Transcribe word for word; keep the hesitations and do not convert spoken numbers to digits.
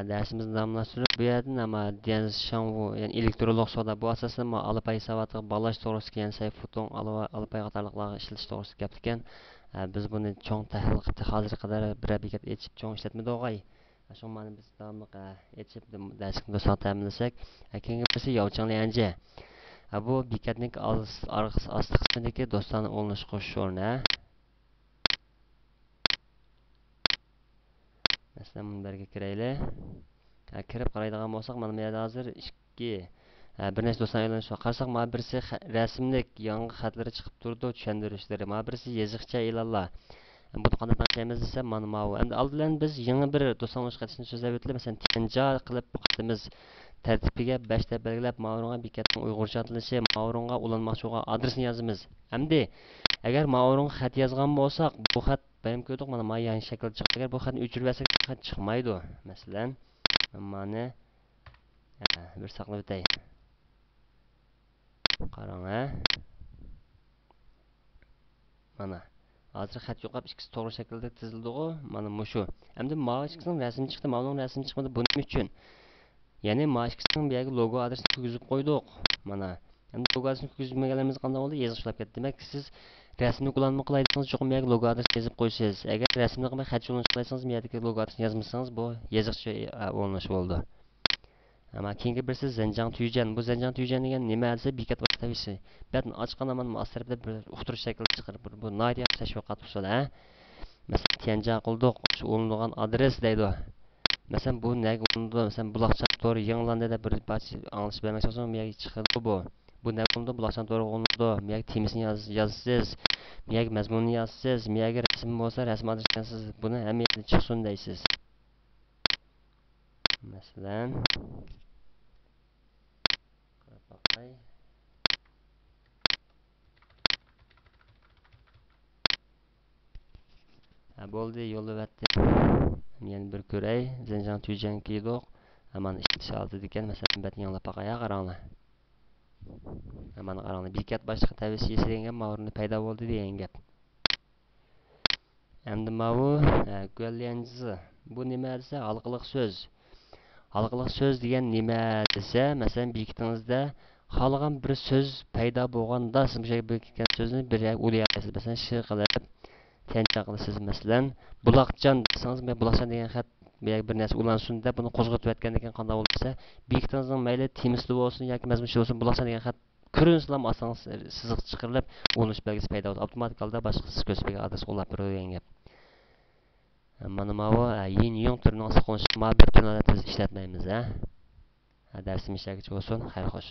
دەرسىمىزنى داۋاملاشتۇرۇپ، بۇ يەردىن ئەمما ديەنشاڭۋۇ، يەنى ئېلېكترونلۇق سودا، بۇ ئاساسەن ئەمما ئالا پاي ساۋاتىغا باغلاش توغرىسىدىكى، يەنى سەيفۇتۇڭ، ئالا، ئالا پاي قاتارلىقلارغا ئىشلىتىش توغرىسىدا گەپتىكەن. ئە، بىز بۇنى چوڭ تەھلىل قىلىپ، ھازىرغا قەدەر بىرەر بېكەت ئېچىپ چوڭ ئىشلەتمىدۇق ئاي. شۇڭا مانا بىز داۋاملىق، ئە، ئېچىپ دەرسلىكنى دوستلارغا تەمىنلىسەك. ئە، كېيىنكى بىرسى ياۋچىڭ ليەنجى. ئە، بۇ بېكەتنىڭ ئاز-، ئارقىسى، ئاستى قىسمىدىكى دوستلارنى ئورۇنلاشتۇرۇش ئورنى. مەسىلەن، مۇنبەرگە كىرەيلى. ھە، كىرىپ قارايدىغان بولساق، مانا بۇ يەردە ھازىر ئىككى، ھە، بىر نەچچە دوستلار ئېلان شۇ. قارىساق، مانا بىرسى خە-، رەسىملىك ياڭى خەتلىرى چىقىپ تۇرىدۇ، چۈشەندۈرۈشلىرى. مانا بىرسى يېزىقچە ئېلانلار. بۇنى قانداق تەڭشەيمىز دېسە، مانا ماۋۇ. ئەمدى ئالدى بىلەن بىز يېڭى بىر دوستلار ئېلان قېتىشنى سۆزلەپ ئۆتىلى. مەسىلەن، تيەنجا قىلىپ قاتىمىز تەرتىپىگە بەش دەپ بەلگىلەپ، ماۋۇنىڭغا بېكەتنىڭ ئۇيغۇرچە ئاتىلىشى، ماۋۇنىڭغا ئۇلانماقچى بولغان ئادرېسنى يازىمىز. ئەمدى ئەگەر ماۋۇنىڭغا خەت يازغان بولساق، بۇ خەت بايام كۆردۇق، مانا، ما يان شەكىلدە چىقىدۇ. ئەگەر بۇ خەتنى ئۆچۈرۈۋەتسەك، خەت چىقمايدۇ. مەسىلەن، مانا، ھە، بىر ساقلاپ ئۆتەي. قاراڭ، ھە. مانا، ھازىر خەت يوقاپ، ئىككىسى توغرا شەكىلدە تىزىلدىغۇ. مانا مۇشۇ. ئەمدى ماۋۇ ئىككىسىنىڭ رەسىمى چىقتى، ماۋۇنىڭ رەسىمى چىقمىدى. بۇ نېمە ئۈچۈن؟ يەنى ما ئىككىسىنىڭ بۇ يەرگە لوگو ئادرېسىنى كىرگۈزۈپ قويدۇق. مانا. ئەمدى لوگو ئادرېسىنى كىرگۈزمىگەنلىرىمىز قانداق بولدى؟ يېزىقچە بولۇپ كەتتى. دېمەك، سىز رەسىملىك ئۇلانما قىلاي دېسىڭىز، چوقۇم بۇ يەرگە لوگو ئادرېسىنى يېزىپ قويىسىز. ئەگەر رەسىملىك قىلماي خەتچە ئۇلىنىش قىلاي دېسىڭىز، بۇ يەردىكى لوگو ئادرېسىنى يازمىسىڭىز، بۇ يېزىقچە، ئە، ئورۇنلىشىپ بولىدۇ. ئەمما كېيىنكى بىرسى زەنجاڭ تۈيجەن. بۇ زەنجاڭ تۈيجەن دېگەن نېمە دېسە، بېكەت باش تەۋىسى. بەتنى ئاچقان ھامان ئاستى تەرەپتە بىر ئۇقتۇرۇش شەكلى چىقىرىپ، بۇ، بۇ ناھايىتى ياخشى تەشۋىقات ئۇسۇلى، ھە؟ مەسىلەن، تيەنجياڭ قىلدۇق، شۇ ئورۇنلىغان ئادرېس دەيدۇ. مەسىلەن، بۇ نەگە ئورۇنلىدى؟ مەسىلەن، بۇلاقچان تورى يېڭىلاندى دەپ بىر پارچە ئاڭلىتىش بەرمەكچى بولسام، بۇ يەرگە چىقىدۇ بۇ. بۇ نەگە ئورۇنلىدى؟ بۇلاقچان تورىغا ئورۇنلىدى. بۇ يەرگە تېمىسىنى ياز-، يازىسىز. بۇ يەرگە مەزمۇنىنى يازىسىز. بۇ يەرگە رەسىم بولسا، رەسىم ئادرېسىنى يازىسىز. بۇنى ھەممە يەردىن چىقسۇن دەيسىز. مەسىلەن، قاراپ باقاي. ھە، بولدى، يوللىۋەتتىم. يەنە بىر كۆرەي. زەنجاڭ تۈيجەنگە كىردۇق. ھامان ئىشلىتىش ھالىتىدىكەن. مەسىلەن، بەتنى يېڭىلاپ باقاي، ھە، قاراڭلار. ھە، مانا قاراڭلار. بېكەت باشلىقى تەۋسىيىسى دېگەن گەپ ماۋۇ ئورۇندا پەيدا بولدى دېگەن گەپ. ئەمدى ماۋۇ، ھە، گۈەنليەنجىزى. بۇ نېمە دېسە، ھالقىلىق سۆز. ھالقىلىق سۆز دېگەن نېمە دېسە، مەسىلەن، بېكىتىڭىزدە خالىغان بىر سۆز پەيدا بولغاندا، سىز مۇشۇ يەرگە بېكىتكەن سۆزنى بىر يەرگە ئۇلىيالايسىز. مەسىلەن، شى قىلىپ، تيەنجياڭ قىلىسىز. مەسىلەن، بۇلاقچان دېسىڭىز، مەن بۇلاقچان دېگەن خەت بۇ يەرگە بىر نەرسە ئۇلانسۇن دەپ، بۇنى قوزغىتىۋەتكەندىن كېيىن قانداق بولىدۇ دېسە، بېكىتىڭىزنىڭ مەيلى تېمىسىدا بولسۇن ياكى مەزمۇنىدا بولسۇن، بۇلاقچان دېگەن خەت كۆرۈنسىلا ئاستىغا سىزىق چىقىرىلىپ، ئۇلىنىش بەلگىسى پەيدا بولىدۇ. ئاپتوماتىك ھالدا باشقا سىز كۆرسىتىپ بەرگەن ئادرېسقا ئۇلاپ بېرىدۇ دېگەن گەپ. مانا ماۋۇ، ئە، يىن يۇڭ تۈرىنىڭ ئىسلاتقۇلىنىشى، ماۋۇ بىر تۈرنى تېز ئىشلەتمەيمىز، ھە. ھە، دەرسىم ئىشلەرگىچە بولسۇن. خەير خوش.